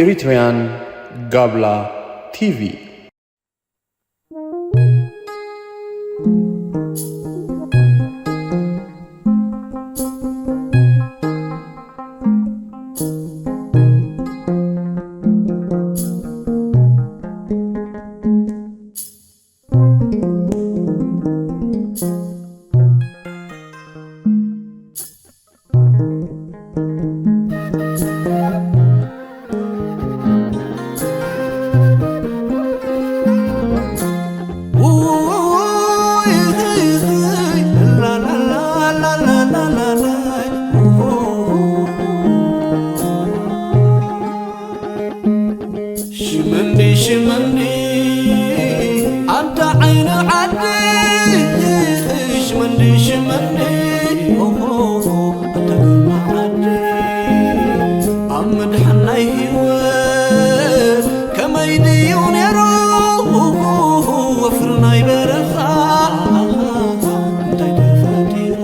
Eritrean Gabla T V. ሽመንዲ ሽመንዲ ኣንታ ዓይኒ ዓዲ ሽመንዲ ሽመንዲ ኦሆ ኣንታ ግርማ ዓዲ ኣብ ምድሓን ናይ ህይወት ከመይ ድዩ ነይሩ ወፍሪ ናይ በረኻ እንታይ ተፈጢሩ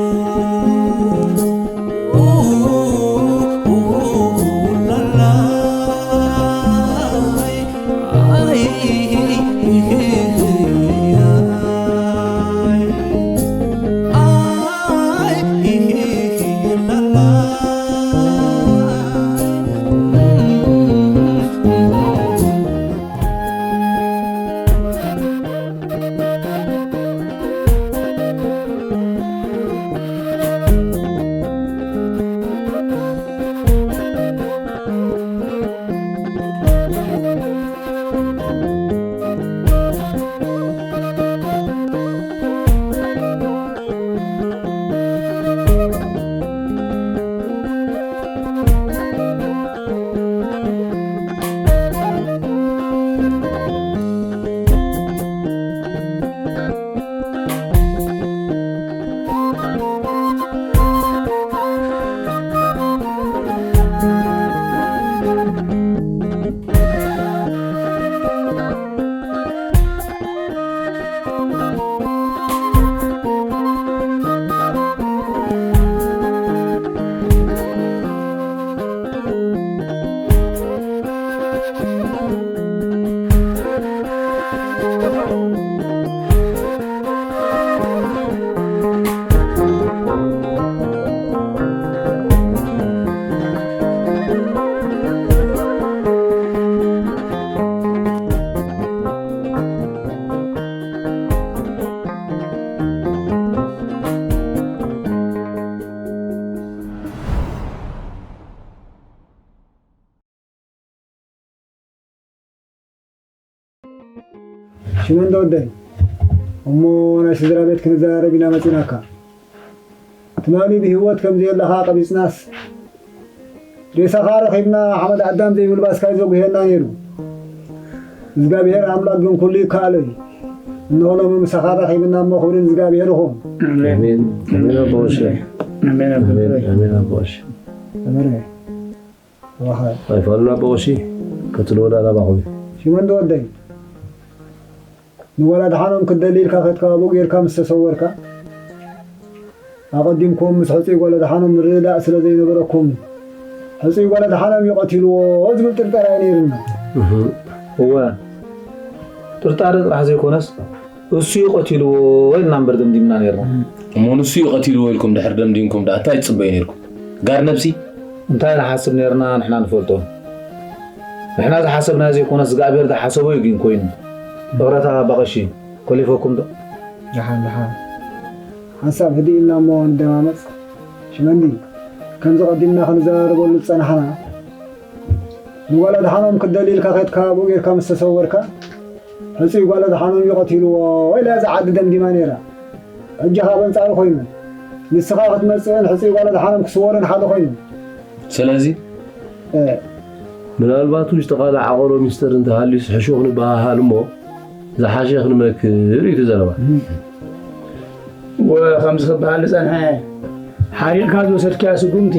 ሽመንዶ ወደይ፣ እሞ ናይ ስድራ ቤት ክንዘራረብ ኢና መጺናካ። ትማሊ ብህይወት ከም ዘየለኻ ቀቢጽናስ፣ ሬሳኻ ረኺብና ሓመድ ኣዳም ዘይምልባስካ እዩ ዘጉህየና ነይሩ። እግዚኣብሔር ኣምላኽ ግን ኩሉ ይከኣሎ እዩ። እንሆ ሎሚ ምሳኻ ረኺብና እሞ ክብሪ ንእግዚኣብሔር ይኹን። ኣሜን። ኣሜን ኣቦ ቀሺ። ኣሜን ኣቦ ቀሺ። ኣሜን ኣቦ ቀሺ። ኣሜን። ኣይፋሉን ኣቦ ቀሺ፣ ቀጽልዎ ዳኣ ናባኹም እዩ። ሽመንዶ ወደይ፣ ንጓል ኣድሓኖም ክትደሊ ኢልካ ከድካ ኣብኡ ጌርካ ምስ ተሰወርካ፣ ኣቐዲምኩም ምስ ሕጹይ ጓል ኣድሓኖም ምርድዳእ ስለ ዘይነበረኩም፣ ሕጹይ ጓል ኣድሓኖም እዩ ቀቲልዎ ዝብል ጥርጠራ እዩ ነይሩና። እህ፣ እወ፣ ጥርጣረ ጥራሕ ዘይኮነስ፣ እሱ እዩ ቀቲልዎ ኢልና እምበር ደምዲምና ነይርና። እሞ ንሱ እዩ ቀቲልዎ ኢልኩም ድሕር ደምዲምኩም ደኣ እንታይ ትጽበዩ ነይርኩም? ጋር ነብሲ? እንታይ ንሓስብ ነይርና ንሕና ንፈልጦ። ንሕና ዝሓሰብናዮ ዘይኮነስ እግዚኣብሔር ዝሓሰቦ እዩ ግን ኮይኑ። ይቕረታ ኣባ ቀሺ፣ ኮሊፈኩም ዶ? ደሓን፣ ደሓን። ሓንሳብ ህድእ ኢልና እሞ ንደማመጽ። ሽመንዲ፣ ከምዚ ቀዲምና ክንዘራረበሉ ዝጸናሕና፣ ንጓል ኣድሓኖም ክትደሊ ኢልካ ኸድካ ኣብኡ ጌርካ ምስ ተሰወርካ፣ ሕጹይ ጓል ኣድሓኖም እዩ ቀቲልዎ ኢላ እዛ ዓዲ ደምዲማ ነይራ። ሕጂ ኸኣ በንጻሩ ኾይኑ፣ ንስኻ ክትመጽእን ሕጹይ ጓል ኣድሓኖም ክስወርን ሓደ ኾይኑ። ስለዚ፣ እ፣ ምናልባት ውሽጥኻ ዝዓቐሮ ሚስጥር እንተሃልዩስ ሕሹኽ ንበሃሃል እሞ፣ ዝሓሸ ክንመክር እዩ እቲ ዘረባ። እም። ወ-፣ ከምዚ ክበሃል ዝጸንሐ፣ ሓሪቕካ ዝወሰድካያ ስጉምቲ፣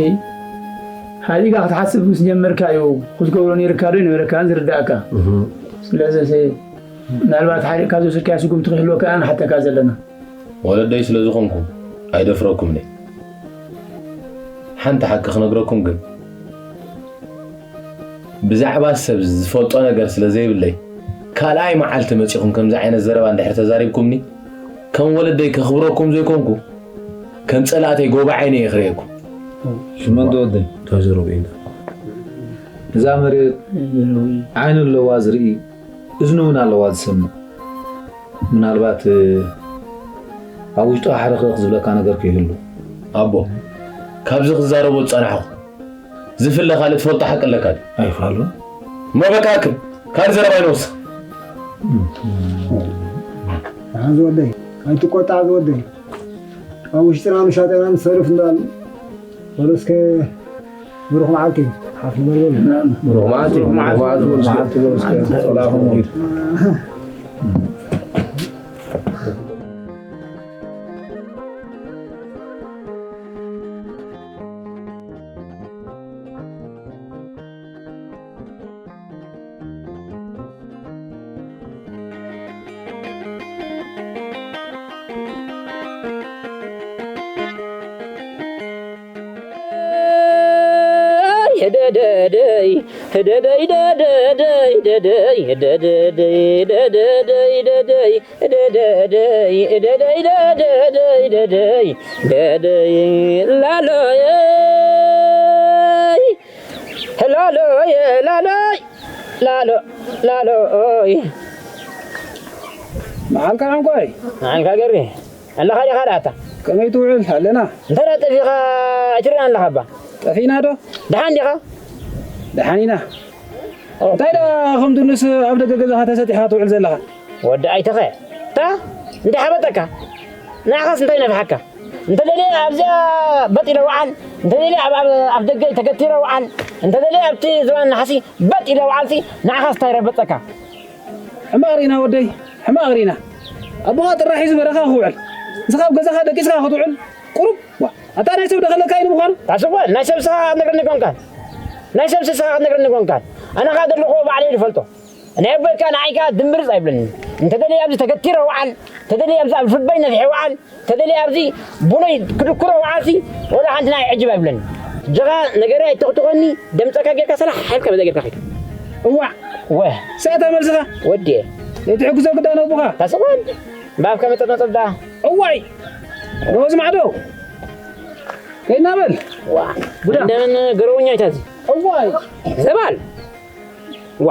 ሓሪቕካ ክትሓስብ ምስ ጀመርካ እዩ ክትገብሮ ነይርካ ዶ ኣይነበረካን ዝርዳእካ። እህ። ስለዚ፣ ምናልባት ሓሪቕካ ዝወሰድካያ ስጉምቲ ክህልወካ ኢና ንሓተካ ዘለና። ወለደይ ስለ ዝኾንኩም ኣይደፍረኩምን እየ። ሓንቲ ሓቂ ክነግረኩም ግን፣ ብዛዕባ ሰብ ዝፈልጦ ነገር ስለ ዘይብለይ፣ ካልኣይ መዓልቲ መጺኹም ከምዚ ዓይነት ዘረባ እንድሕር ተዛሪብኩምኒ፣ ከም ወለደይ ከኽብረኩም ዘይኮንኩ፣ ከም ጸላእተይ ጎባዓይነ እየ ክርእየኩም። ሽመንዶ ወደይ፣ ተዘረቡ ኢና። እዛ መሬት ዓይኒ ኣለዋ ዝርኢ፣ እዝኒ እውን ኣለዋ ዝሰምዕ። ምናልባት፣ እ፣ ኣብ ውሽጡ ሓረኽረኽ ዝብለካ ነገር ከይህሉ። ኣቦ፣ ካብዚ ክዛረቦ ዝጸናሕኩ፣ ዝፍለ ካልእ ትፈልጦ ሓቂ ኣለካ ድዩ? ኣይፋሉን። እሞ በቃ ኣክል፣ ካልእ ዘረባ ኣይንወስኽ። ዝወደይ፣ ኣይትቆጣዕ ዝወደይ። ኣብ ውሽጥና ምሻጠና ንሰርፍ እንዳሉ። በሉ እስከ ብሩኽ መዓልቲ፣ ሓፍ ንበል በሉ። ብሩኽ መዓልቲ፣ ብሩኽ መዓልቲ በሉ እስከ። ጸላኹም ሂድ። ደደደይ፣ ደደይ፣ ደደደይ፣ ደደይ፣ ደደደይ፣ ደደደይ፣ ደደይ፣ ደደደይ፣ ደደይ፣ ደደደይ፣ ደደይ፣ ደደይ፣ ላሎየይ፣ ላሎየ፣ ላሎይ፣ ላሎ፣ ላሎይ። መዓልካ ዕንቋይ። መዓልካ ገሪ። ኣለኻ ዲኻ ደኣ ኣታ? ከመይ ትውዕል ኣለና? እንታይ ደኣ ጠፊኻ ኣይትርእን ኣለኻ እባ? ጠፊእና ዶ? ደሓን ዲኻ? ደሓን ኢና። ኦ። እንታይ ደኣ ከም ድኑስ ኣብ ደገ ገዛኻ ተሰጢሕካ ትውዕል ዘለኻ? ወዲ ኣይተኸ። እታ እንታይ ሓበጠካ? ንዓኻስ እንታይ ነፍሓካ? እንተደልየ ኣብዚኣ በጥ ኢለ ውዓል፣ እንተደልየ ኣብ፣ ኣብ፣ ኣብ ደገ ተገቲረ ውዓል፣ እንተደልየ ኣብቲ ዝባን ነሓሲ በጥ ኢለ ውዓልሲ፣ ንዓኻስ እንታይ ረበጸካ? ሕማቕ ርኢና ወደይ፣ ሕማቕ ርኢና። ኣቦኻ ጥራሕ ሒዙ በረኻ ክውዕል፣ ንስኻ ኣብ ገዛኻ ደቂስካ ክትውዕል ቁሩብ። ዋ፣ ኣታ ናይ ሰብ ደኸለካ እዩ ንምዃኑ? ታስቦ፣ ናይ ሰብ ስኻ ክትነግረኒ ኮንካ። ናይ ሰብ ስኻ ክትነግረኒ ኮንካ። ኣነ ኸኣ ዘለኹዎ ባዕለይ ዝፈልጦ። ናይ ኣቦይ ከኣ ንዓይ ከኣ ድምርጽ ኣይብለኒ። እንተደልየ ኣብዚ ተገቲረ ውዓል፣ እንተደልየ ኣብዚ ኣብ ፍበይ ነፊሐ ውዓል፣ እንተደልየ ኣብዚ ቡነይ ክድኩሮ ውዓልሲ፣ ወላ ሓንቲ ናይ ዕጅብ ኣይብለኒ። እጀኻ ነገረይ ኣይተኽትኾኒ፣ ደምጸካ ጌርካ ሰላሕ ሓይልካ በዛ ጌርካ ኺድ። እዋዕ! ወ! ሰእታ መልስኻ? ወዲየ። ዘይትሕግዞ ግዳ ነቡኻ? ታስቋል? ብኣፍካ መጸት መጸት ደኣ። እዋይ! ጎበዝ ማዕዶ! ከይድና በል። ዋ! ጉዳ! እንደምን ገረውኛ ይታዚ? እዋይ! ዘባል! ዋ!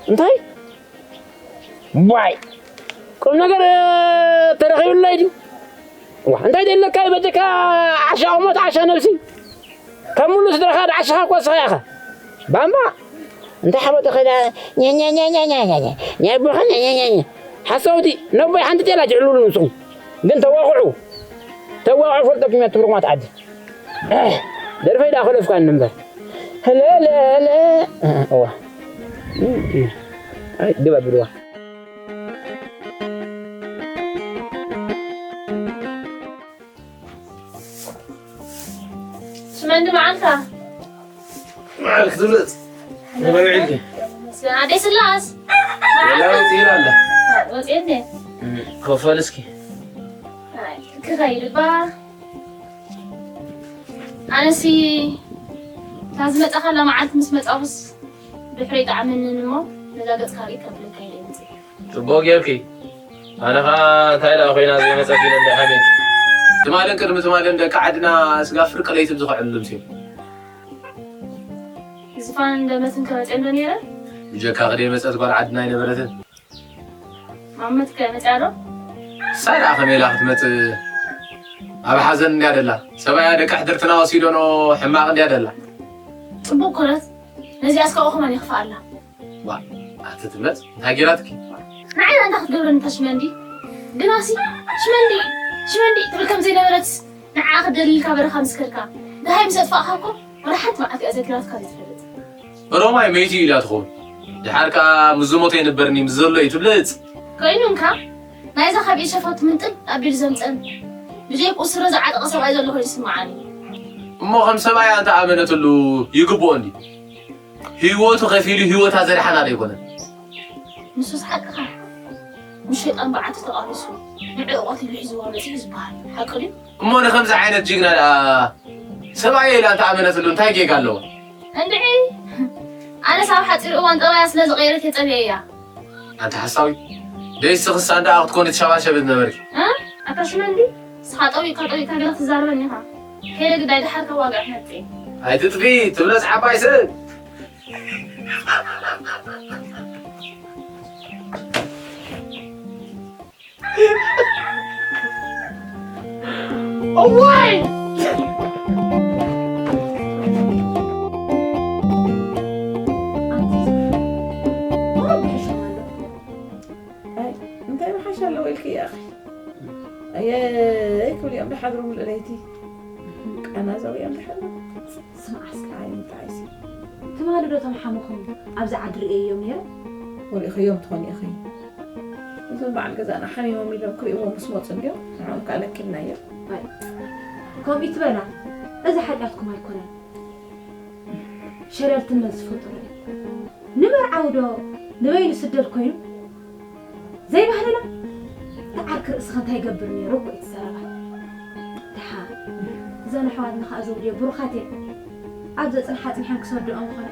እንታይ? ዋይ! ቁም ነገር፣ እ፣ ተረኺቡለይ ድዩ? ዋ፣ እንታይ ደለካ ይበጀካ? ዓሻ ቁሞት፣ ዓሻ ነብሲ። ካብ ሙሉ ስድራኻ ድዓሻኻ እኮ እስኻ ኢኻ። ባምባ! እንታይ ሓበጠ ኸዳ? ኘ፣ ኘ፣ ኘ፣ ኛ፣ ኛ፣ ኛ፣ ኛ። ኛ፣ ቦኸ፣ ኛ፣ ኛ፣ ኛ፣ ኛ። ሓሳውቲ፣ ነቦይ ሓንቲ ጤላ ጅዕሉሉ ንስኹም። ግን ተዋቕዑ። ተዋቕዑ ፈልጠኩም እያ ትብርቑማት ዓዲ። ደርፈይ ደኣ ከለፍካኒ እምበር። ለለለ። እዋ። ኣይ፣ ግባ ብልዋ። ሽመንዲ መዓልካ። መዓልክ ዝብለጽ። ንመን ውዒልኪ? መስገን ኣደይ ስላስ። ወላ ወፂ ኢላ ኣላ። ወፂ እንዴ? ኮፈል እስኪ። ኣይ፣ ክኸይድ እባ። ኣነሲ፣ እታ ዝመጻኻላ መዓልቲ ምስ መጻኹስ፣ ድሕሪ ይጥዓመንን እሞ፣ ነዛ ገጽካ ርኢ ከብለካ ኢለ መጺኤ። ጽቡቕ ጌርኪ። ኣነ ኸኣ እንታይ ደኣ ኮይና ዘይመጸት ኢለ እንደ ሓሜት። ትማልን ቅድሚ ትማልን ደቂ ዓድና ስጋ ፍርቂ ለይትን ዝኸዕሉ ልምሲ። ዝፋን እንደ መትን ከመጽኤ እንዶ ነይረ? ብጀካ ክደይ መጸት ጓል ዓድና ኣይነበረትን። ማመት ከ መጽኣ ዶ? ሳራ ከመይ ኢላ ክትመጽእ? ኣብ ሓዘን እንድያ ደላ። ሰብኣያ ደቂ ሕድርትና ወሲዶኖ ሕማቕ እንድያ ደላ። ጽቡቕ ኮነት። ነዚኣስ ካብኡ ከማን ይኽፍኣላ። ዋ፣ ኣቲ ትመጽ፣ እንታይ ጌራትኪ? ንዓይ እንታይ ክትገብረኒ እታ ሽመንዲ? ግናሲ፣ ሽመንዲ፣ ሽመንዲ ትብል ከም ዘይነበረትስ ንዓኣ ክትደልልካ በረኻ ምስ ከድካ፣ ደሃይ ምስ ኣጥፋእካ እኮ፣ ወላ ሓንቲ መዓልቲ እያ ዘኪራትካ ዘይትፈልጥ። ሮማይ መይቱ ኢላ ትኸውን። ድሓር ከኣ ምስ ዝሞተ ይንበርኒ፣ ምስ ዘሎ እዩ ትብልጽ። ኮይኑ እንካ፣ ናይዛ ካብ ኢድ ሸፋቱ ምንጥል ኣቢሉ ዘምጸን፣ ብጀይክኡ ስረ ዝዓጠቐ ሰብኣይ ዘሎ ኮይኑ ይስምዓኒ። እሞ ከም ሰብኣይ ኣንተ ኣመነትሉ ይግብኦ እንዲ? ህይወቱ ከፊሉ ህይወታ ዘድሓና ዶ ኣይኮነን? ንሱስ ሓቅኻ። ምስ ሸይጣን በዓቲ ተቓሊሱ፣ ንዕኡ ቀቲሉ ሒዝዋ መጺኡ ዝበሃል ሓቂ ድዩ? እሞ ንኸምዚ ዓይነት ጅግና ደኣ ሰብኣየ ኢላ እንተ ኣመነትሉ እንታይ ጌጋ ኣለዎ? እንድዒ፣ ኣነስ ኣብ ሓጺር እዋን ጠባያ ስለ ዝቐየረት እየ ጸሊኤያ። ኣንቲ ሓሳዊት፣ ደይ ስኽሳ እንዳ ክትኮኒ ትሸባሸቢ ዝነበርኪ። እ? ኣታ ሽመንዲ፣ ንስኻ ጠዊቕካ ጠዊቕካ ገለ ክትዛረበኒ ኢኻ። ከይደ ግዳይ ደሓር ካብ ዋጋ ክትመጽእ። ኣይትጥፊ፣ ትብለጽ ዓባይ ሰብ። እዋይ! ኣይ፣ እንታይ ምሓሽ ኣለዎ ኢልኪ እያ፣ ኣኺ? ኣየ፣ ክብሉ እዮም ድሓድሩ ምሉእ ለይቲ። ቃና ዘው እዮም ድሓድሩ። ስምዓ እስከ፣ ኣይ፣ ምጥዓይሲ። ትማሊ ዶ እቶም ሓሙኹም ኣብዚ ዓዲ ርእየዮም ነይረ? ወሪእኽዮም ትኾኒ ኢኺ። እዞም በዓል ገዛና ሓሚሞም ኢሎም ክርእይዎ ምስ መጹ እንድዮም፣ ንዕኦም ከኣ ለኪብናዮም። ኣይ፣ ከምኡ ይትበላ። እዚ ሓጢኣትኩም ኣይኮነን። ሸለልትነት ዝፈጠሮ እዩ። ንመርዓዊ ዶ ንበይኑ ስደድ ኮይኑ ዘይባህልና? እቲ ዓርኪ ርእስኻ እንታይ ይገብር ነይሩ እኮ እዩ እቲ ዘረባ። ደሓ፣ እዘን ኣሕዋትና ኸኣ ዘውድዮ ብሩኻት እየን። ኣብ ዘጽንሓ ኣጽኒሐን ክሰድኦ ምኾነ።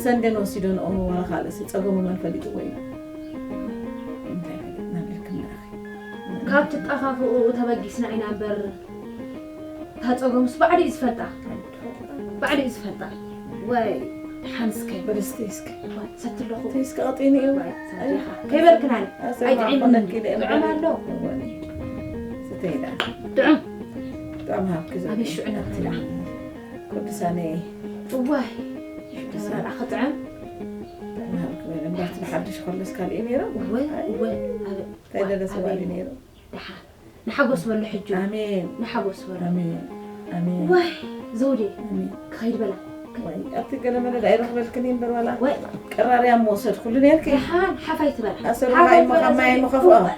ሰንደን ወሲዶ ንኦሞ ዋላ ካልእሲ ጸገሙ መን ፈሊጥዎ እዩ? እንታይ ፈሊጥና ነርክና ኣኺ? ካብ ትጠፋፍኡ ተበጊስና ኢና እምበር፣ እታ ጸገሙስ ባዕሉ እዩ ዝፈልጣ። ባዕሉ እዩ ዝፈልጣ። ወይ ሓንስከ በደስተይ እስከ። ሰትለኹ። ተይ እስከ ቀጢኒ እዩ። ወይ፣ ሰዲኻ። ከይበልክና። ኣሰማ ኣይጥዒምን። ኮነኪ ደም ጥዑም ኣሎ። እወኒ። ስተይዳ። ጥዑም። ጥዑም ሃብኪ ዘውዲ። ኣበይ ሽዑ ነብላ? ቅዱሳነይ። እዋይ። ቅዱሳን። መራራ ክጥዕም። ጥዑም ሃብኪ በለ። እምበር እቲ ብሓድሽ ከሎስ ካልእ እዩ ነይሩ። እወ፣ ኣይ። እወ። ኣበ-፣ እንታይ ደለ ኣበይ። ሰባሪ ነይሩ። ደሓን። ንሓጎስ በሉ ሕጂ። ኣሜን። ንሓጎስ በሉ። ኣሜን። ኣሜን። ዋይ፣ ዘውዴ። ኣሜን። ክኸይድ በላ። ወይ፣ ኣብቲ ገለ መለ ዳ ኣይረኽበልክን እየ እምበር ዋላ ወይ። ቀራርያ ምወሰድኩሉ ነርኪ። ደሓን፣ ሓፋይ ትበላ። ኣሰሩ ሓፋይ ማይ ትበላ ምኻ-፣ ማይ ዘውዴ። ምኸፍኦ። እወ፣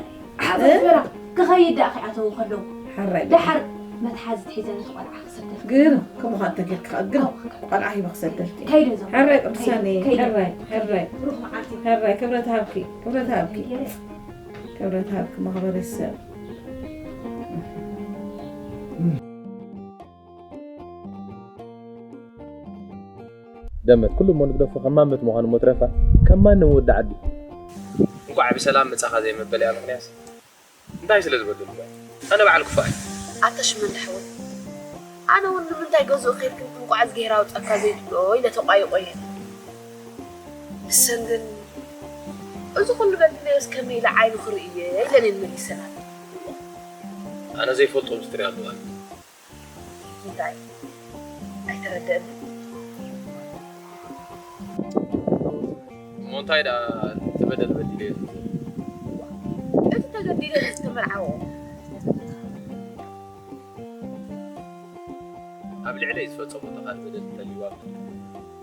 ሓፋይ እ? ትበላ። ክኸይድ ደኣ ከይኣተዉ ከለዉ። ሓራይ። ደሓር መትሓዚ ትሒዘ ነቲ ቆልዓ ክሰደልኪ። ግርም፣ ከምኡ ኸኣ እንተ ጌርኪ ኸኣ ግርም። ከምኡ ኸኣ። ቆልዓ ሂበ ክሰደልኪ። ከይደ ዘውዴ። ሓራይ ቅዱሳኒ፣ ከይደ። ሓራይ፣ ሓራይ። ብሩኽ መዓልቲ። ሓራይ፣ ክብረት ሃብኪ፣ ክብረት ሃብኪ። ከይደ። ክብረት ሃብኪ መኽበሪ ሰብ። ደመት፣ ኩሉ እሞ ንግደፎ፣ ከም ማመት ምዃኑ እሞ ትረፋ፣ ከም ማንም ወዲ ዓዲ። እንቋዕ ብሰላም መጻኻ ዘይመበል እያ ምኽንያት። እንታይ ስለ ዝበደልኩ እያ? ኣነ በዓል ክፉእ እየ። ኣታ ሽመንዳ ሓወይ፣ ኣነ እውን ንምንታይ ገዝኡ ከይድክን እንቋዕ እዝግሄር ኣውጸካ ዘይትብልኦ ኢለ ተቋይቆ እየ። ንሰን ግን፣ እዚ ኩሉ በዲለዮስ ከመይ ኢለ ዓይኑ ክርኢ እየ ኢለን እየን መሊሰናል። ኣነ ዘይፈልጦ ምስጢር ኣለዋ። እንታይ? ኣይተረደአንን። እሞ እንታይ ደኣ እቲ በደል በዲለዮ? እቲ ተገዲደ ዝተመርዓዎ። ኣብ ልዕለይ ዝፈጸሞ ተኻል በደል እንተልዩዋ፣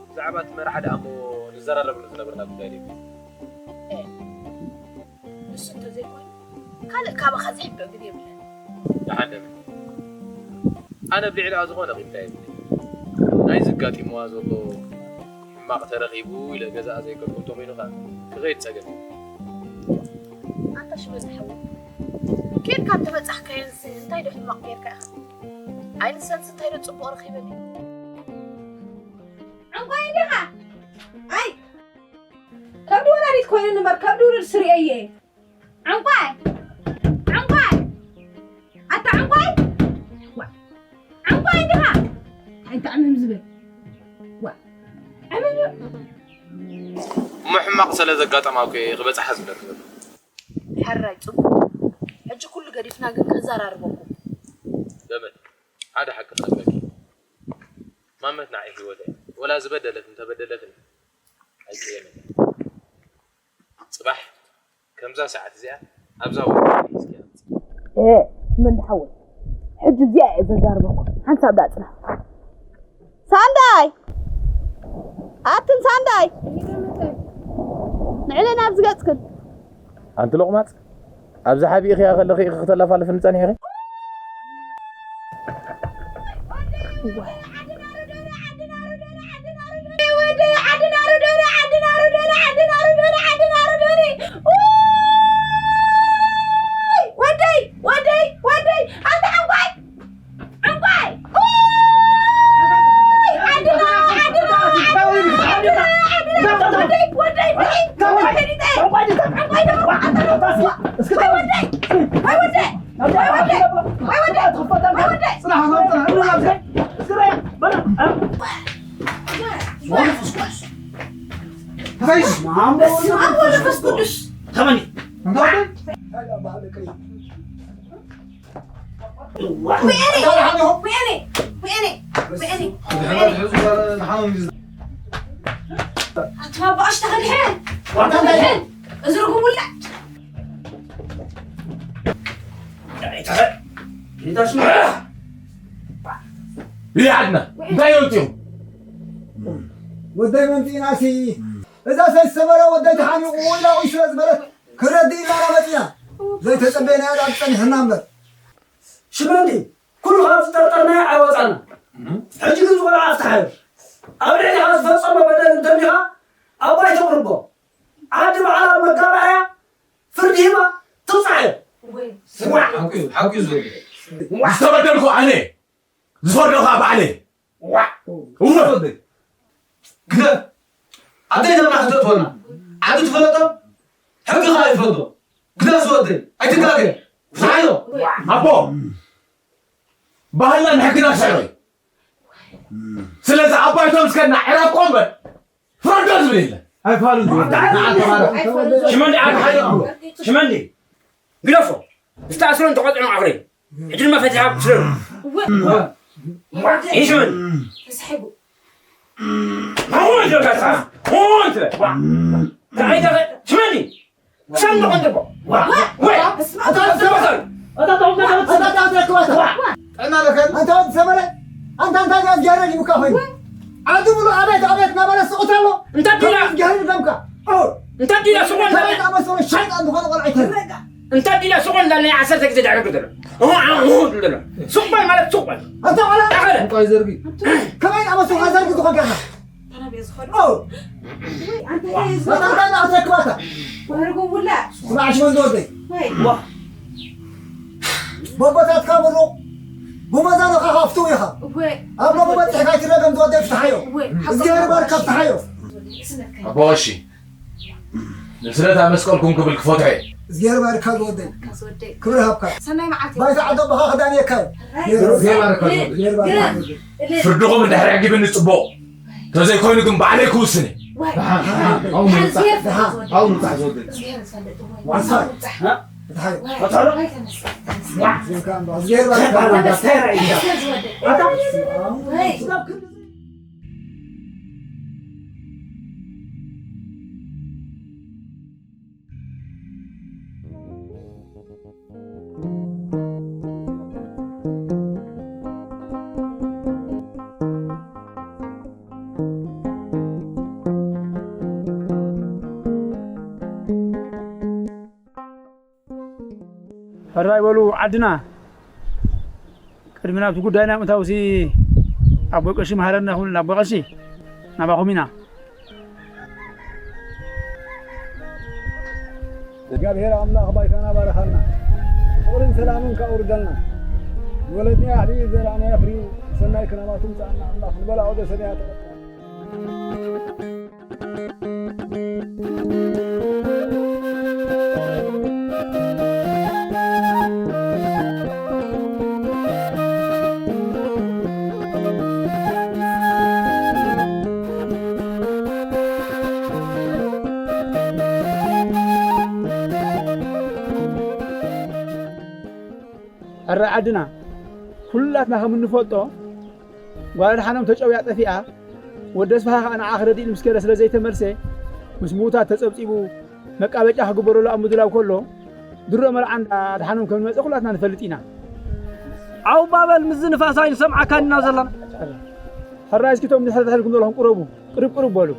ብዛዕባ እቲ መርዓ ደኣ እሞ ንዘራረበሉ ዝነበርና ጉዳይ ድዩ? እ፣ ንሱ እንተዘይኮይኑ፣ ካልእ ካባኻ ዝሕብእ ግን የብለይን። ደሓን ደም። ኣነ ኣብ ልዕሊኣ ዝኾነ ቂምታ የብለይን። ናይዚ ኣጋጢምዋ ዘሎ ሕማቕ ተረኺቡ ኢለ ገዛኣ ዘይከድኩ እንተኾይኑ ኸኣ ክኸይድ ጸገም እዩ። ኣንታ ሽመልስ ሓወይ፣ ኬድካ እንተበጻሕካዮንስ እንታይ ዶ ሕማቕ ጌርካ ኢኻ? ኣይ ንሰንስ እንታይ ዶ ጽቡቕ ረኺበን እዩ? ዕንቋይ እንዲኻ? ኣይ፣ ከብዲ ወላዲት ኮይነኒ እምበር ከብዲ ውሉድ ስርኤ እየ። ዕንቋይ! ዕንቋይ! ኣታ ዕንቋይ! ዋ! ዕንቋይ እንዲኻ? እንታይ ዕምም ዝብል? ዋ! ዕምም እሞ ሕማቕ ስለ ዘጋጠማ እኮ እየ ክበጽሓ ዝብለኪ ዘለኹ። ሕራይ ጽቡቕ። ሕጂ ኩሉ ገዲፍና ግን ከዘራርበኩም። ዘመድ፣ ሓደ ሓቂ ክነግረኪ። ማመት ንዓይ ህይወተይ እያ። ወላ ዝበደለት እንተበደለትኒ ኣይቅየምን። ጽባሕ ከምዛ ሰዓት እዚኣ ኣብዛ ወርቂ እስኪ ኣምጽእ። ኤ፣ ሽመንዲ ሓወይ፣ ሕጂ እዚኣ እየ ዘዛርበኩም። ሓንሳብ ደኣ ጽናሕ። ሳንዳይ! ኣትን ሳንዳይ! ንዕለና ኣብዚ ገጽክን። ኣንቲ ሎቕማጽ፣ ኣብዚ ሓቢእኽያ ከለኺ ኢኺ ክተላፋልፍኒ ጸኒሕኺ? ወደይ፣ ወደይ፣ ወደይ፣ ኣታ ዕንቋይ! ዕንቋይ! ዓድና፣ ዓድና፣ ዓድና፣ ዓድና፣ ዓድና! ወይኔ! ወይኔ! ወይኔ! ወይኔ! ኣታ ብኣሽ ተኸድሐ! ዋታ እንታይ? እዚ ርጉም ውላድ! ይዓድና፣ እንታይ ይወፅኹም? ወደይ መምፂእናሲ፣ እዛ ሰይሰበረ ወደይ ተሓኒቑ ኢላ ኡይ ስለ ዝበለት፣ ክረዲ ኢልና ኢና መፂና። ዘይተጸበየናዮ ዳኣ ጸኒሕና እምበር። ሽመንዲ፣ ኩሉ ካብ ዝጠርጠርናዮ ኣይወጻና። ሕጂ ግን ዝቆልዓ ኣፍትሓዮ። ኣብ ልዕሊኻ ዝፈጸሞ በደል እንተሊኻ ኣብ ባይቶ ኣቕርቦ። ዓዲ ባዕላ መጋባእያ ፍርዲ ሂባ ትቕጻዕ እያ። ስማዕ፣ ሓቁ እዩ፣ ሓቁ እዩ ዝብል። ዝተበደልኩ ኣነ፣ ዝፈርዶ ኸኣ ባዕለይ። ዋዕ! እወ! ግደፍ! ኣደይ ደምና ክትእትወና። ዓዲ ትፈለጦ? ሕጊ ኸኣ ይፈለጦ። ግደፍ ዝወደይ! ኣይትጋገ! ፍትሓዮ! ኣቦ! ባህልና ንሕግና ስዕሮ እዩ። ስለዚ ኣባይቶም እስከ እናዕረፍኮ እምበር ፍረዶ ዝብል የለን። ኣይፋሉን ዝወደይ። ሽመንዲ ዓቢ ሓይሊ እኮ። ሽመንዲ! ግደፎ! ዝተኣስሮን ተቖጥዑን ዓቕሪ። ሕጂ ድማ ፈቲሓ ስረሩ። እወ። ይሽመን። ተሳሒቡ። ማሞ ይዞር ካሳ። ሆይ ትበል። ዋ። እንታይ ተኸ-፣ ሽመንዲ። ክሳብ ንኾን ትቦ። ዋ። ወይ። እስማ-፣ ኣታ ኣታ ኣታ ኣታ ኣታ ኣታ ክባታ። ዋ። ጠና ለከ። ኣንታ ወዲ ሰመረ፣ ኣንታ እንታይ ጋር ጃረ ይብካ ሆይ። ዓዲ ሙሉ ኣቤት ኣቤት እናበለ ስቑት ኣሎ። እንታይ ዲላ? ጃሂል ደምካ። ኦ። እንታይ ዲላ ስቑ እንታይ እንዳለ? ዝኣመሰሉ ሸይጣን ዝኾነ ቆልዓ ይተርፍ። እንታይ ዲላ ስቑ እንዳለ ናይ ዓሰርተ ግዜ ድሕሪ እግሪ ዘሎ። እሁ፣ እሁ፣ እሁ፣ ዝብል ዘሎ። ስቑ በል ማለት ስቑ በል። ኣንታ ቆልዓ። ኣኸለ። እንታይ ዘርጊ? ከመይ ዝኣመሰሉ ዘርጊ ዝኾንካ ኢኻ? ተናብዮ ዝኸዱ። ኦ። ወይ፣ ኣንታ እንታይ ዝኸዱ? ኣታ እንታይ እናኣተክባታ? ወርጉ ውላ። ስማዕ ሽመንዲ ወደይ። ወይ። ዋ። ቦቦታትካ ምሩቕ፣ ብመዛኑኻ ሃፍትው ኢኻ። እወ። ኣብ ሎሚ በጺሕካ ኣይትረገም ዝወደይ ፍትሓዮ። እወ። እግዚኣብሔር ይባርካ ፍትሓዮ። ኣቦ ቀሺ፣ ንስለታ መስቀልኩም ክብል ክፈትሖ እየ። እግዚኣብሔር ይባርካ ዝወደይ። ክብሪ ሃብካ። ሰናይ መዓልቲ። ባይታ ዓዲ ኣቦኻ ክዳን የካ እዩ። እግዚኣብሔር ይባርካ ዝወደይ። እግዚኣብሔር ይባርካ ዝወደይ። ፍርድኹም እንድሕር ኣዕጊብኒ ጽቡቕ። ተዘይኮይኑ ግን ባዕለይ ክውስን እየ። ወይ። ደሓን፣ ደሓን፣ ኣብኡ ምብጻሕ፣ ደሓን፣ ኣብኡ ምብጻሕ ዝወደይ። እግዚኣብሔር ዝፈልጥ ወይ። ዋሳይ። ምብጻሕ። እ? እንታይ? ወይ። ቀጸሎ? ወይ ተመስገን፣ ተመስገን። ዋ። እዚኦም ከኣ እምበኣር፣ እግዚኣብሔር ባርካ። ተመስገን፣ ተመስገን ዝወደይ። ኣታ። ወይ። ሕራይ በሉ ዓድና። ቅድሚ ናብቲ ጉዳይና ምእታውሲ ኣቦ ቀሺ መሃረና ይኹንልና። ኣቦ ቀሺ ናባኹም ኢና። እግዚኣብሔር ኣምላኽ ባይታና ባረኻልና፣ ፍቕርን ሰላምን ከኣውርደልና፣ ንወለድና ኣዕብዩ፣ ዘርእና የፍርዩ፣ ሰናይ ክራማቱ ምጻኣና ኣምላኽ ንበላዖ ደሰንያ ተቐበል። ኣረ ዓድና ኩላትና ከም እንፈልጦ ጓል ኣድሓኖም ተጨውያ ጠፊኣ፣ ወዲ ኣስፍሃ ከኣ ንዓ ክረድእ ኢሉ ምስ ከደ ስለ ዘይተመልሰ፣ ምስ ምዉታት ተጸብጺቡ መቃበጫ ክግበረሉ ኣብ ምድላው ከሎ፣ ድሮ መርዓ እንዳ ኣድሓኖም ከም ዝመጸ ኩላትና ንፈልጥ ኢና። ዓው ባበል ምስዚ ንፋስ ኣይንሰምዓካን ኢና ዘለና። ሕራይ እስኪ እቶም ድሕሪ ድሕሪኩም ዘለኹም ቁረቡ፣ ቅርብ ቅርብ በሉ።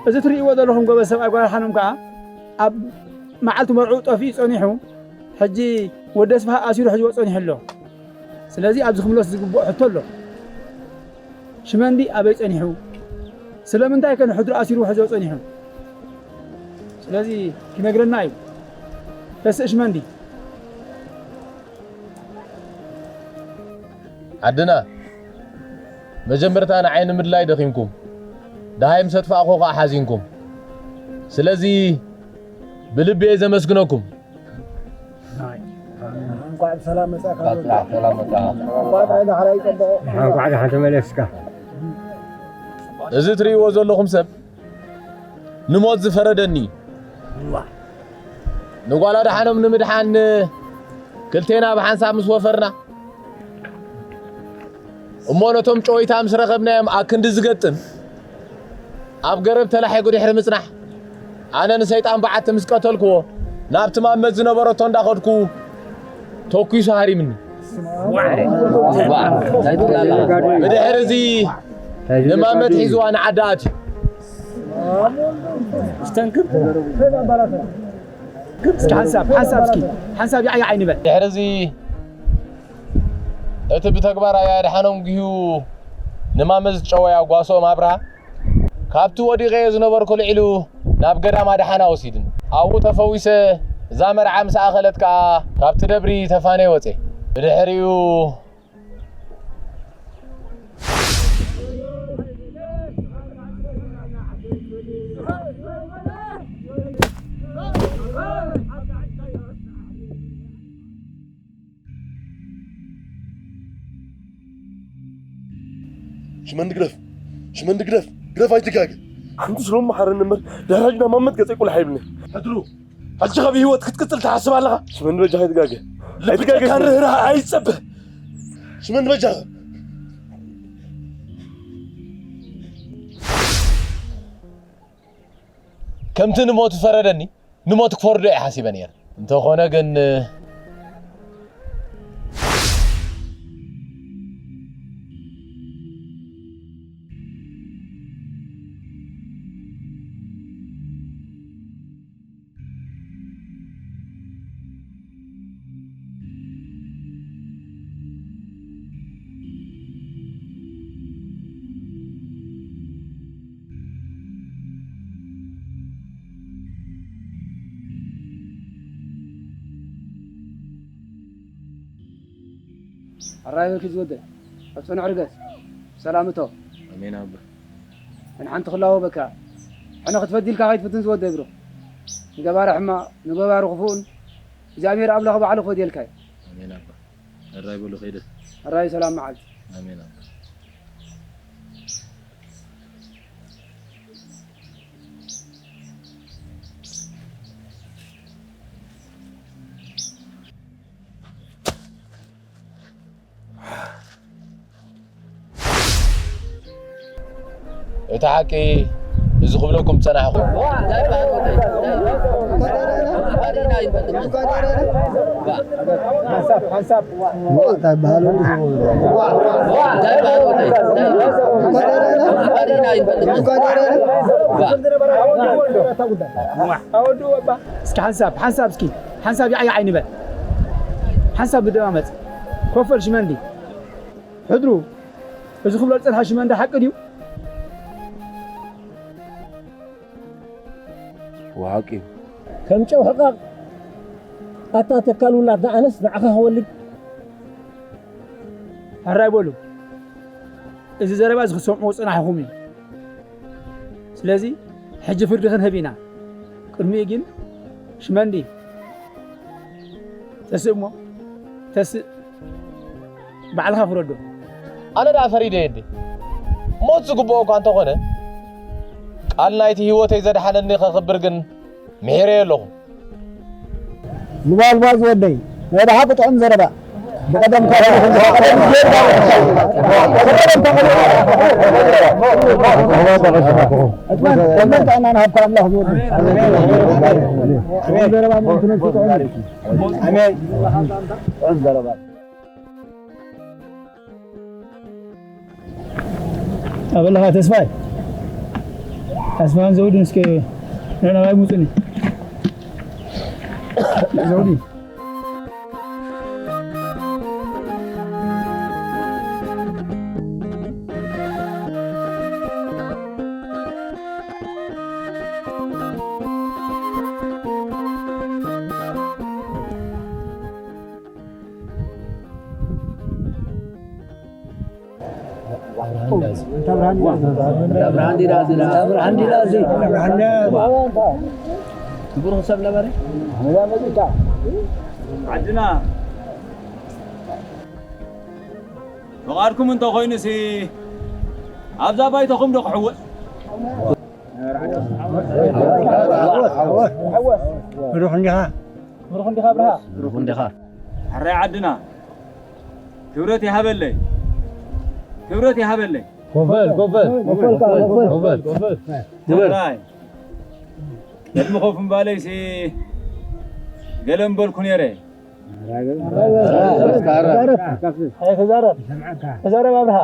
እዚ ትርእይዎ ዘለኹም ጎበዝ ሰብኣይ ጓል ሓኖም ከኣ ኣብ መዓልቲ መርዕኡ ጠፊኡ ጸኒሑ፣ ሕጂ ወዲ ኣስፍሃ ኣሲሩ ሒዝዎ ጸኒሑ ኣሎ። ስለዚ ኣብዚ ክምለስ ዝግብኦ ሕቶ ኣሎ። ሽመንዲ ኣበይ ጸኒሑ? ስለምንታይ ከ ንሕድሩ ኣሲሩ ሒዝዎ ጸኒሑ? ስለዚ ክነግረና እዩ። ተስእ ሽመንዲ። ዓድና፣ መጀመርታ ንዓይ ንምድላይ ደኺምኩም፣ ደሃይ ምስ ኣጥፋእኩ ኸኣ ሓዚንኩም። ስለዚ ብልቢ እየ ዘመስግነኩም። እንኳዕ ብሰላም መጻእካ። እንኳዕ ጥራሕ ሰላም መጻእካ። እንኳዕ ጥራሕ ዳሕራይ ጸበቖ። እንኳዕ ደሓን ተመለስካ። እዚ ትርእይዎ ዘለኹም ሰብ ንሞት ዝፈረደኒ እዩ። ንጓል ኣድሓኖም ንምድሓን ክልቴና ብሓንሳብ ምስ ወፈርና እሞ ነቶም ጨወይታ ምስ ረኸብናዮም ኣክንዲ ዝገጥም ኣብ ገረብ ተላሒጉ ድሕሪ ምጽናሕ ኣነ ንሰይጣን በዓቲ ምስ ቀተልክዎ ናብቲ ማመት ዝነበረቶ እንዳኸድኩ ተኩሱ ሃሪምኒ። ብድሕሪ እዚ ንማመት ሒዝዋ ንዓዲ ኣትዩ። እስኪ ሓንሳብ ሓንሳብ እስኪ ሓንሳብ ያዕያዕ ኣይንበል። ድሕሪ እዚ እቲ ብተግባር ኣያድሓኖም ጉህዩ ንማመት ዝጨወያ ጓሶኦም ኣብርሃ ካብቲ ወዲቐዮ ዝነበርኩ ልዒሉ ናብ ገዳም ኣድሓና ወሲድኒ። ኣብኡ ተፈዊሰ እዛ መርዓ ምስ ኣኸለት ከኣ ካብቲ ደብሪ ተፋነየ ወጼ። ብድሕሪኡ ሽመንዲ ግደፍ፣ ሽመንዲ ግደፍ፣ ግደፍ ኣይትጋገ። ሓንቲ ስለ መሓረኒ እምበር ድሕሪ ሕጂ ናብ ማመት ገጸይ ቁልሕ ኣይብልኒ። ሕድሩ፣ ሕጂ ካብ ህይወት ክትቅጽል ትሓስብ ኣለኻ? ሽመንዲ በጃኻ ኣይትጋገ። ኣይትጋገ። ልብካ ርህራህ ኣይጸበ። ሽመንዲ በጃኻ። ከምቲ ንሞት ዝፈረደኒ ንሞት ክፈርዶ እየ ሓሲበ ነይረ። እንተኾነ ግን ኣራይ በኪ ዝወደ ኣብ ጽኑዕ ርገጽ ሰላም እቶ። ኣሜን ኣባ። ንሓንቲ ክላወ በካ ሕነ ክትፈዲ ኢልካ ከይትፍትን ዝወደ ብሩኽ። ንገባሪ ሕማቕ ንገባሪ ክፉእን እግዚኣብሔር ኣምላኽ ባዕሉ ክፈድየልካ እዩ። ኣሜን ኣባ። ኣራይ በሉ ከይደ። ኣራይ ሰላም መዓልቲ። ኣሜን ኣባ። እቲ ሓቂ እዚ ክብለኩም ዝጸናሕኹ እስኪ ሓንሳብ ሓንሳብ እስኪ ሓንሳብ ያዕያዕ ኣይንበል። ሓንሳብ ብደማመፅ ኮፈል ሽመንዲ ሕድሩ እዚ ክብሎ ዝፀንሐ ሽመንዲ ሓቂ ድዩ? ወሓቂ እዩ። ከም ጨው ሕቃቕ ኣታ ተካል ውላድ ንኣነስ ንዓኻ ክወልድ። ሕራይ በሉ እዚ ዘረባ እዚ ክትሰምዕዎ ዝጸናሕኹም እዩ። ስለዚ ሕጂ ፍርዲ ክንህብ ኢና። ቅድሚኡ ግን ሽመንዲ ተስእ እሞ ተስእ ባዕልኻ ፍረዶ። ኣነ ደኣ ፈሪደ የዲ ሞት ዝግብኦ እኳ እንተኾነ ቃል ናይቲ ህይወተይ ዘድሓነኒ ከኽብር ግን ምሒረዮ ኣለኹ። ልባልባ ዝወደይ ናይ ደሓ ቅጥዑም ዘረባ ብቐደም ጥዕና ንሃብካ ኣምላኽ ዝወደይ ዘረባ ምእንቲ ነብሱ ጥዑም እዩ። ኣበለኻ ተስፋይ ኣስፋን ዘውድን እስከ ንዕናባይ ሙፁኒ ዘውዲ ዓድና ፍቓድኩም እንተኾይኑሲ ኣብዛ ባይቶኹም ዶ ክሕወስ? ብሩኽ እንዲኻ ብሩኽ እንዲኻ ብርሃ ብሩኽ እንዲኻ ሕራይ ዓድና ክብረት ይሃበለይ፣ ክብረት ይሃበለይ። ኮፈል፣ ኮፈል፣ ኮፈል፣ ኮፈል፣ ኮፈል፣ ኮፈል። ሕራይ ቅድሚ ኮፍ ምባለይሲ ገለ ምበልኩ ነይረ። ተዛረብ፣ ተዛረብ ኣብርሃ።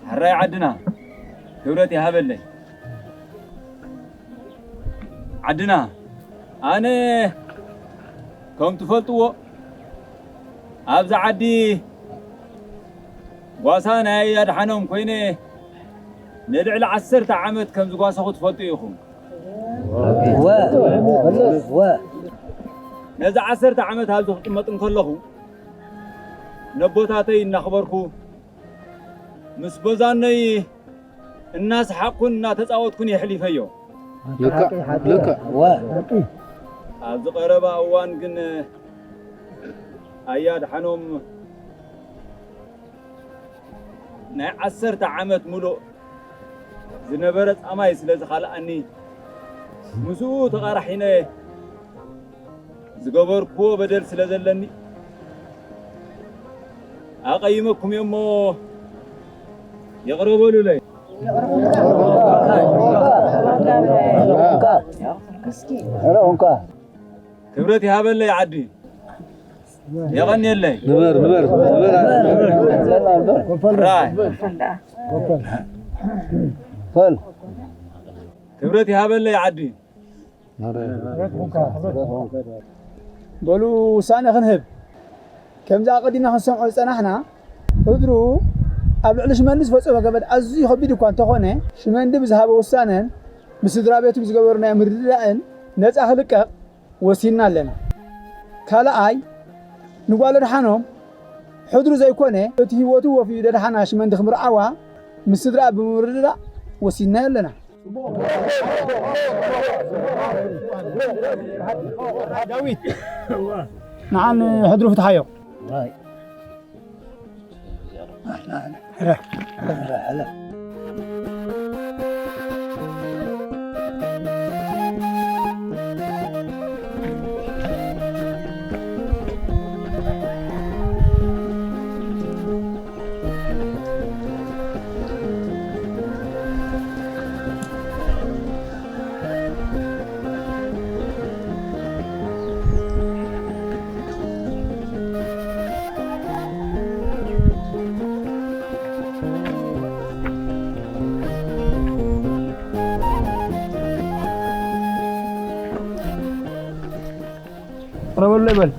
ሕራይ ዓድና ክብረት ይሃበለይ። ዓድና ኣነ ከም ትፈልጥዎ ኣብዚ ዓዲ ጓሳ ናይ ኣያድሓኖም ኮይነ ንልዕሊ ዓሰርተ ዓመት ከም ዝጓሰኹ ትፈልጡ ኢኹም። ወ-፣ ወ-፣ ነዚ ዓሰርተ ዓመት ኣብዚ ክቅመጥ እንከለኹ ነቦታተይ እናኽበርኩ ምስ በዛነይ እናሰሓቅኩን እናተጻወትኩን የሕሊፈዮ። ልክዕ፣ ልክዕ። ወ-፣ ኣብዚ ቀረባ እዋን ግን ኣያድሓኖም ናይ ዓሰርተ ዓመት ሙሉእ ዝነበረ ጻማይ ስለ ዝኻልኣኒ፣ ምስኡ ተቓራሒነ ዝገበርኩዎ በደል ስለ ዘለኒ፣ ኣቐይመኩም እየ እሞ ይቕረ በሉለይ። ክብረት ይሃበለይ ዓዲ። የቐንየለይ። ንበር፣ ንበር፣ ንበር። ራይ። ፈል። ክብረት ይሃበለይ ዓዲ። በሉ ውሳነ ክንህብ። ከምዚ ኣቐዲምና ክንሰምዖ ዝጸናሕና፣ ሕድሩ ኣብ ልዕሊ ሽመንዲ ዝፈጸሞ ገበን ኣዝዩ ከቢድ እኳ እንተኾነ፣ ሽመንዲ ብዝሃቦ ውሳነን ብስድራ ቤቱ ብዝገበሮ ናይ ምርድዳእን ነጻ ክልቀቕ ወሲንና ኣለና። ካልኣይ፣ ንጓል ኣድሓኖም ሕድሩ ዘይኮነ፣ እቲ ህይወቱ ወፍዩ ደድሓና ሽመንዲ ክምርዓዋ ምስ ስድራ ብምርድዳእ ወሲንና ኣለና። ዳዊት፣ ንዓን ሕድሩ ፍትሓዮ። ቅረበሉ ይበል።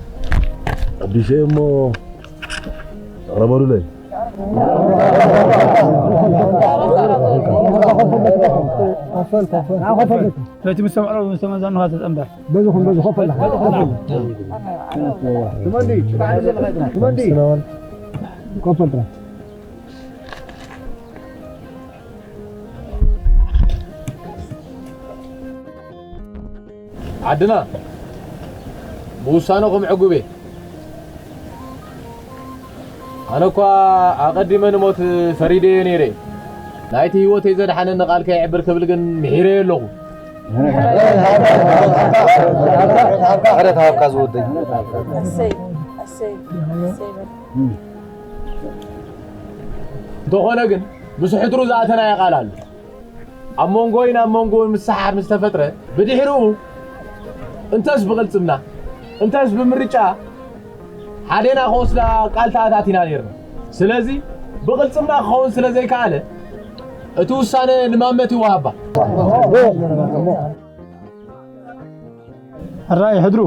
ኣዲሸ እሞ ቅረበሉ ለይ። በቲ ምስ ተምዕሮ ምስ ተመዛኑ ኸዓ ተጸንበር። በዚ ኹን በዚ ኮፍ በል። ትመንዲ፣ ትመንዲ። ኮፍ በል ጥራሕ። ዓድና ብውሳነኹም ዕጉብ እየ። ኣነ እኳ ኣቐዲመ ንሞት ፈሪደዮ ነይረ። ናይቲ ህይወተይ ዘድሓነኒ ቃል ከየዕብር ክብል ግን ምሒረዮ ኣለኹ። ኧረ ተሃብካ ዝወደይ። እሰይ፣ እሰይ፣ እሰይ በል። እንተኾነ ግን ምስ ሕድሩ ዝኣተናዮ ቃል ኣሎ። ኣብ መንጎይን ኣብ መንጎውን ምስሕሓር ምስ ተፈጥረ፣ ብድሕሪኡ እንተስ ብቕልጽምና፣ እንተስ ብምርጫ ሓዴና ክወስዳ ቃል ተኣታቲና ነይርና። ስለዚ ብቕልጽምና ክኸውን ስለ ዘይከኣለ፣ እቲ ውሳነ ንማመት ይወሃባ። ሕራይ ሕድሩ፣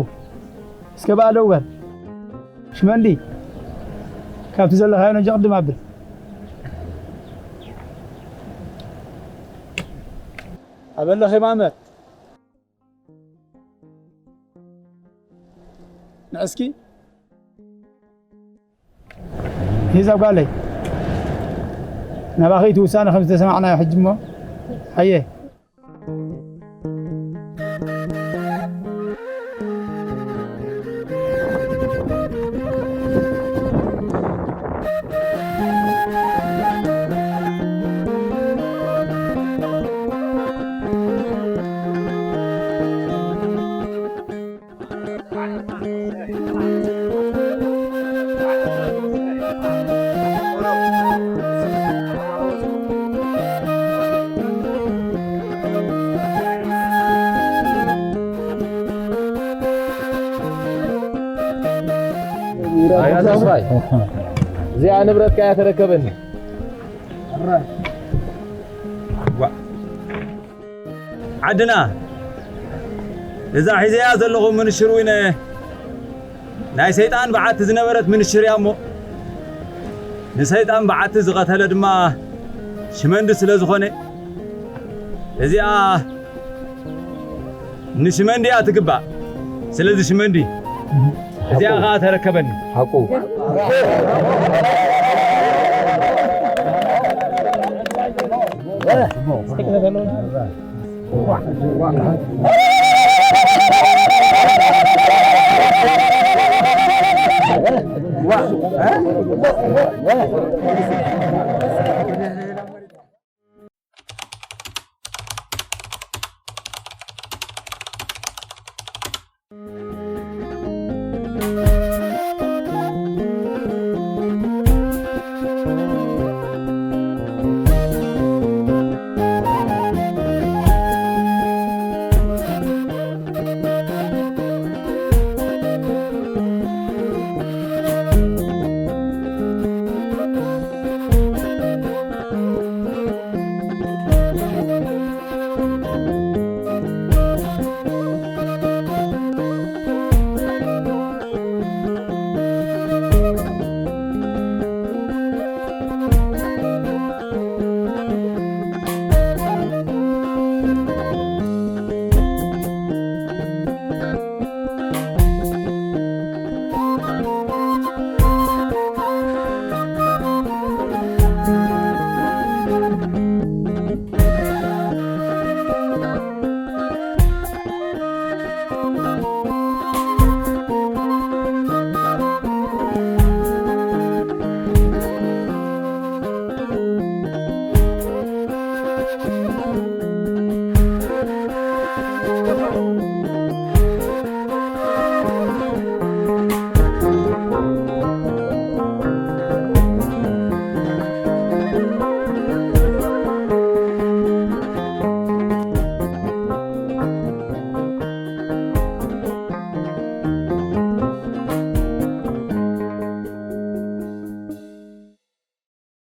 እስከ ብኣደው በል። ሽመንዲ፣ ካብቲ ዘለኻዮ ነጀ ቅድም ኣብል። ኣበለኺ ማመት። ንዕስኪ። ሂዛ ጓለይ። ናባኺ እቲ ውሳነ ከም ዝተሰማዕናዮ ሕጂ እሞ። ሃየ። እዚኣ ንብረትካ እያ፣ ተረከበኒ። ዓድና እዛ ሒዘያ ዘለኹ ምንሽር ዊነ ናይ ሰይጣን በዓቲ ዝነበረት ምንሽር እያ እሞ፣ ንሰይጣን በዓቲ ዝቐተለ ድማ ሽመንዲ ስለ ዝኾነ፣ እዚኣ ንሽመንዲ እያ ትግባእ። ስለዚ ሽመንዲ እዚኣ ኸዓ ተረከበኒ። ሓቁ።